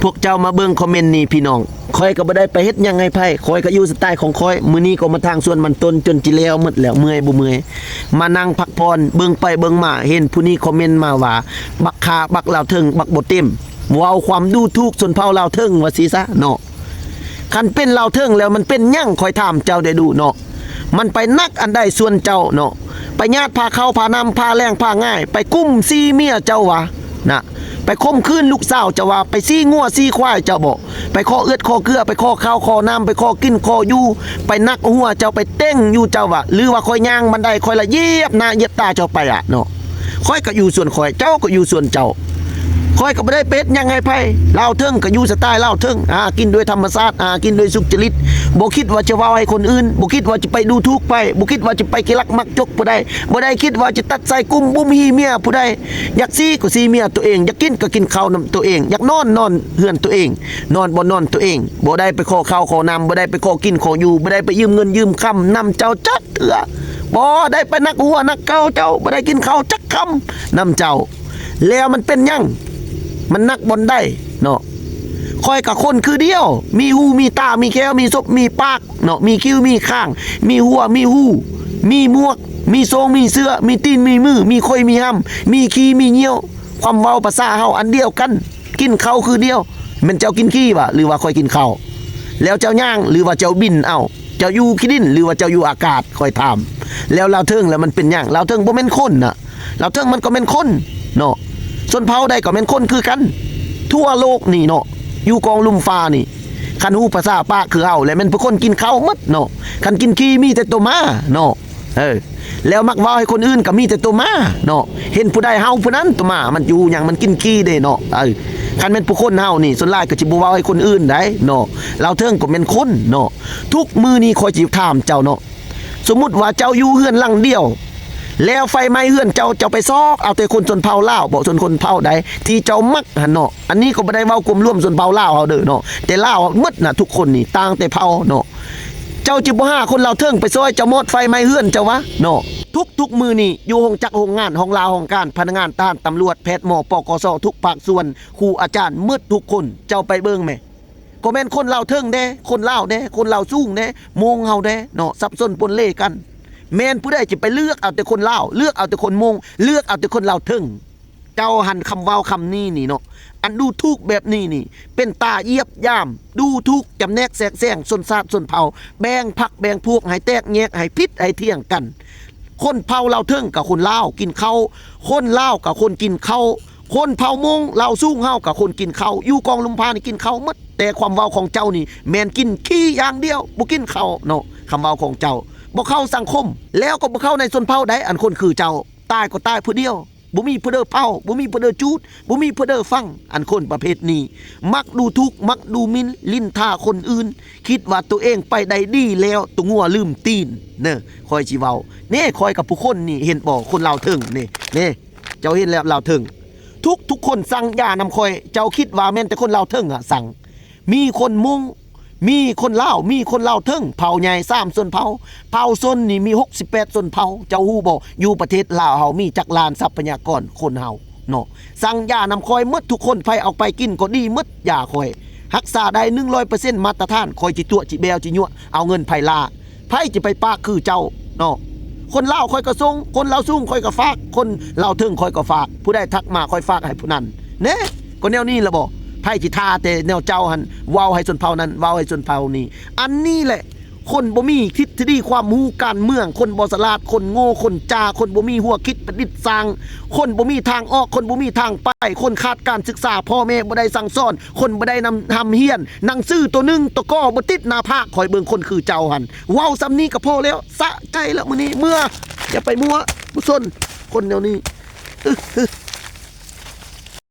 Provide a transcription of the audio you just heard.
ພວກເຈົ້າມາເບິ່ງຄອມເມັນນີ້ພີ່ນ້ອງ, ຂ້ອຍກໍບໍ່ໄດ້ໄປເຮັດຫຍັງໃຫ້ໃຜ, ຂ້ອຍກໍຢູ່ສະໄຕຂອງຂ້ອຍ. ມື້ນີ້ກໍມາທາງສວນມັນຕົ້ນຈົນຊິແລ້ວໝົດແລ້ວ, ເມື່ອຍບໍ່ເມື່ອຍ, ມານັ່ງພັກຜ່ອນ, ເບິ່ງໄປເບິ່ງມາ ເຫັນຜູ້ນີ້ຄອມເມັນມາວ່າ ບັກຂ້າ ບັກລາວເທິງ ບັກບໍ່ເຕັມ, ເວົ້າຄວາມດູຖູກຊົນເຜົ່າລາວເທິງວ່າຊີ້ຊະເນາະ. ຄັນເປັນລາວເທິງແລ້ວມັນເປັນຫຍັງ? ຂ້ອຍຖາມເຈົ້າໄດ້ດູເນາະ. ມັນໄປໜັກອັນໃດສ່ວນເຈົ້າເນາະ? ໄປຍາດພາເຂົ້າພານ້ຳ ພາແລ້ງພາງ່າຍ, ໄປກຸ້ມຊີ້ເມຍເຈົ້າຫວານະ, ໄປຂົ່ມຂືນລູກສາວເຈົ້າຫວາ, ໄປຊີ້ງົວຊີ້ຄວາຍເຈົ້າບໍ, ໄປຂໍເອືອດຂໍເກືອ, ໄປຂໍເຂົ້າຂໍນ້ຳ, ໄປຂໍກິນຂໍຢູ່, ໄປໜັກຫົວເຈົ້າ, ໄປເຕັງຢູ່ເຈົ້າຫວາ, ຫຼືວ່າຂ້ອຍຍ່າງບັນໄດ ຂ້ອຍລະຢຽບໜ້າຢຽບຕາເຈົ້າໄປອະເນາະ. ຂ້ອຍກໍຢູ່ສ່ວນຂ້ອຍ, ເຈົ້າກໍຢູ່ສ່ວນເຈົ້າ. ຂ້ອຍກໍບໍ່ໄດ້ເປັດຫຍັງໃຫ້ໃຜ. ລາວເທິງກໍຢູ່ສະໄຕລາວເທິງ, ຫາກິນດ້ວຍທຳມະຊາດ, ຫາກິນດ້ວຍສຸດຈະລິດ, ບໍ່ຄິດວ່າຈະເວົ້າໃຫ້ຄົນອື່ນ, ບໍ່ຄິດວ່າຈະໄປດູຖູກໃຜ, ບໍ່ຄິດວ່າຈະໄປກິລັກມັກຈົກຜູ້ໃດ, ບໍ່ໄດ້ຄິດວ່າຈະຕັດໃສ່ກຸ້ມບຸ້ມຮີເມຍຜູ້ໃດ. ຢາກຊີ້ກໍຊີ້ເມຍຕົວເອງ, ຢາກກິນກໍກິນເຂົ້ານຳຕົວເອງ, ຢາກນອນນອນເຮືອນຕົວເອງ, ນອນບ່ອນນອນຕົວເອງ. ບໍ່ໄດ້ໄປຂໍເຂົ້າຂໍນ້ຳ, ບໍ່ໄດ້ໄປຂໍກິນຂໍຢູ່, ບໍ່ໄດ້ໄປຢືມເງິນຢືມຄຳນຳເຈົ້າຈັກເທື່ອ, ບໍ່ໄດ້ໄປໜັກຫົວໜັກເກົ້າເຈົ້າ, ບໍ່ໄດ້ກິນເຂົ້າຈັກຄຳນຳເຈົ້າ. ແລ້ວມັນເປັນຫຍັງ? ມັນໜັກບ່ອນໃດເນາະ? ຂ້ອຍກໍຄົນຄືດຽວ, ມີຫູມີຕາ, ມີແຂ້ວ ມີສົບ ມີປາກເນາະ, ມີຄິ້ວມີຄາງ, ມີຫົວມີຫູ, ມີໝວກ ມີໂສ້ງມີເສື້ອ, ມີຕີນມີມື, ມີຂ້ອຍມີຫຳ, ມີຂີ້ມີຍ່ຽວ. ຄວາມເວົ້າພາສາເຮົາອັນດຽວກັນ, ກິນເຂົ້າຄືດຽວ. ແມ່ນເຈົ້າກິນຂີ້ຫວາ ຫຼືວ່າຂ້ອຍກິນເຂົ້າ? ແລ້ວເຈົ້າຍ່າງ ຫຼືວ່າເຈົ້າບິນເອົາ? ເຈົ້າຢູ່ຂີ້ດິນ ຫຼືວ່າເຈົ້າຢູ່ອາກາດ? ຂ້ອຍຖາມ. ແລ້ວລາວເທິງລະມັນເປັນຫຍັງ? ລາວເທິງບໍ່ແມ່ນຄົນນະ, ລາວເທິງມັນກໍແມ່ນຄົນເນາະ, ຊົນເຜົ່າໃດກໍແມ່ນຄົນຄືກັນ. ທົ່ວໂລກນີ້ເນາະ, ຢູ່ກອງລຸ່ມຟ້ານີ້, ຄັນຮູ້ພາສາປາກຄືເຮົາ ແລະແມ່ນພວກຄົນກິນເຂົ້າໝົດເນາະ, ຄັນກິນຂີ້ມີແຕ່ໂຕໝາເນາະ. ເອີ ແລ້ວມັກເວົ້າໃຫ້ຄົນອື່ນກໍມີແຕ່ໂຕໝາເນາະ, ເຫັນຜູ້ໃດເຫົ່າຜູ້ນັ້ນໂຕໝາ, ມັນຢູ່ຫຍັງ ມັນກິນຂີ້ເດ້ເນາະ. ເອີ ຄັນແມ່ນຜູ້ຄົນເຮົານີ້ ສ່ວນຫຼາຍກໍຊິບໍ່ເວົ້າໃຫ້ຄົນອື່ນໄດ໋ເນາະ. ລາວເທິງກໍແມ່ນຄົນເນາະ. ທຸກມື້ນີ້ຂ້ອຍຊິຖາມເຈົ້າເນາະ, ສົມມຸດວ່າເຈົ້າຢູ່ເຮືອນຫຼັງດຽວ ແລ້ວໄຟໄໝ້ເຮືອນເຈົ້າ, ເຈົ້າໄປຊອກເອົາແຕ່ຄົນຊົນເຜົ່າລາວບໍ? ຊົນຄົນເຜົ່າໃດທີ່ເຈົ້າມັກຫັ້ນເນາະ. ອັນນີ້ກໍບໍ່ໄດ້ເວົ້າກວມລວມຊົນເຜົ່າລາວເຮົາເດີເນາະ, ແຕ່ລາວເບິດນະ ທຸກຄົນນີ້ຕ່າງແຕ່ເຜົ່າເນາະ. ເຈົ້າຈະບໍ່ຫາຄົນລາວເທິງໄປຊ່ອຍເຈົ້າມອດໄຟໄໝ້ເຮືອນເຈົ້າຫວາເນາະ? ທຸກໆມື້ນີ້ຢູ່ໂຮງຈັກໂຮງງານ, ຫ້ອງລາຫ້ອງການ, ພະນັກງານ, ທະຫານ, ຕຳຫຼວດ, ແພດ, ໝໍ, ປກສ, ທຸກພາກສ່ວນ, ຄູອາຈານ, ໝົດທຸກຄົນ, ເຈົ້າໄປເບິ່ງແມ. ກໍແມ່ນຄົນລາວເທິງແດ່, ຄົນລາວແດ່, ຄົນລາວສູງແດ່, ໂມງເຮົາແດ່ເນາະ, ສັບສົນປົນເລກັນ. ແມ່ນຜູ້ໃດຈະໄປເລືອກເອົາແຕ່ຄົນລາວ, ເລືອກເອົາແຕ່ຄົນໂມງ, ເລືອກເອົາແຕ່ຄົນລາວເທິງ? ເຈົ້າຫັ້ນຄຳເວົ້າຄຳນີ້ນີ້ເນາະ, ອັນດູຖູກແບບນີ້ນີ້ ເປັນຕາຢຽບຢາມ, ດູຖູກຈຳແນກແຊກແຊງຊົນຊາດຊົນເຜົ່າ, ແບ່ງພັກແບ່ງພວກ ໃຫ້ແຕກແຍກ ໃຫ້ຜິດໃຫ້ຖຽງກັນ. ຄົນເຜົ່າລາວເທິງກັບຄົນລາວກິນເຂົ້າ, ຄົນລາວກັບຄົນກິນເຂົ້າ, ຄົນເຜົ່າມົ້ງລາວສູງເຮົາກັບຄົນກິນເຂົ້າ. ຢູ່ກອງລຸ່ມພານີ້ກິນເຂົ້າໝົດ, ແຕ່ຄວາມເວົ້າຂອງເຈົ້ານີ້ແມ່ນກິນຂີ້ຢ່າງດຽວ, ບໍ່ກິນເຂົ້າເນາະ. ຄຳເວົ້າຂອງເຈົ້າບໍ່ເຂົ້າສັງຄົມ, ແລ້ວກໍບໍ່ເຂົ້າໃນຊົນເຜົ່າໃດ, ອັນຄົນຄືເຈົ້າ ຕາຍກໍຕາຍຜູ້ດຽວ, ບໍ່ມີຜູ້ເດີເຜົາ, ບໍ່ມີຜູ້ເດີຈູດ, ບໍ່ມີຜູ້ເດີຝັງ. ອັນຄົນປະເພດນີ້ມັກດູຖູກ, ມັກດູໝິ່ນ, ລິນທາຄົນອື່ນ, ຄິດວ່າໂຕເອງໄປໄດ້ດີແລ້ວ, ໂຕງົວລືມຕີນເນີ. ຂ້ອຍຊິເວົ້າເນ, ຂ້ອຍກັບຜູ້ຄົນນີ້, ເຫັນບໍ່ ຄົນລາວເທິງນີ້ເນ, ເຈົ້າເຫັນແລ້ວລາວເທິງ. ທຸກໆຄົນສັ່ງຢານຳຂ້ອຍ, ເຈົ້າຄິດວ່າແມ່ນແຕ່ຄົນລາວເທິງຫະສັ່ງ? ມີຄົນມົ້ງ, ມີຄົນລາວ, ມີຄົນລາວເທິງ, ເຜົ່າໃຫຍ່ສາມຊົນເຜົ່າ. ເຜົ່າຊົນນີ້ມີຫົກສິບແປດຊົນເຜົ່າ. ເຈົ້າຮູ້ບໍ່ ຢູ່ປະເທດລາວເຮົາມີຈັກລ້ານຊັບພະຍາກອນຄົນເຮົາເນາະ. ສັ່ງຢານຳຂ້ອຍໝົດທຸກຄົນ, ໃຜເອົາໄປກິນກໍດີໝົດ, ຢາຂ້ອຍຮັກສາໄດ້ໜຶ່ງຮ້ອຍເປີເຊັນມາດຕະຖານ. ຂ້ອຍຊິຕົວະ ຊິແບວ ຊິຍົວະເອົາເງິນໃຜລາ? ໃຜຈະໄປປາກຄືເຈົ້າເນາະ? ຄົນລາວຂ້ອຍກໍສົ່ງ, ຄົນລາວສູງຂ້ອຍກໍຝາກ, ຄົນລາວເທິງຂ້ອຍກໍຝາກ, ຜູ້ໃດທັກມາຂ້ອຍຝາກໃຫ້ຜູ້ນັ້ນເນ. ກໍແນວນີ້ລະບໍ? ໃຜຊິຖ້າແຕ່ແນວເຈົ້າຫັ້ນ ເວົ້າໃຫ້ຊົນເຜົ່ານັ້ນ, ເວົ້າໃຫ້ຊົນເຜົ່ານີ້. ອັນນີ້ແຫຼະ ຄົນບໍ່ມີທິດສະດີຄວາມຮູ້ການເມືອງ, ຄົນບໍ່ສະຫຼາດ, ຄົນໂງ່, ຄົນຈ້າ, ຄົນບໍ່ມີຫົວຄິດປະດິດສ້າງ, ຄົນບໍ່ມີທາງອອກ, ຄົນບໍ່ມີທາງໄປ, ຄົນຂາດການສຶກສາ, ພໍ່ແມ່ບໍ່ໄດ້ສັ່ງສອນ, ຄົນບໍ່ໄດ້ນຳ ຮ່ຳຮຽນ, ໜັງສືໂຕໜຶ່ງໂຕກໍບໍ່ຕິດໜ້າຜາກ. ຂ້ອຍເບິ່ງຄົນຄືເຈົ້າຫັ້ນ ເວົ້າສ່ຳນີ້ກໍພໍແລ້ວ, ສະໃຈແລ້ວມື້ນີ້, ເມືອ, ຢ່າໄປມົວ, ບໍ່ສົນ, ຄົນແນວນີ້.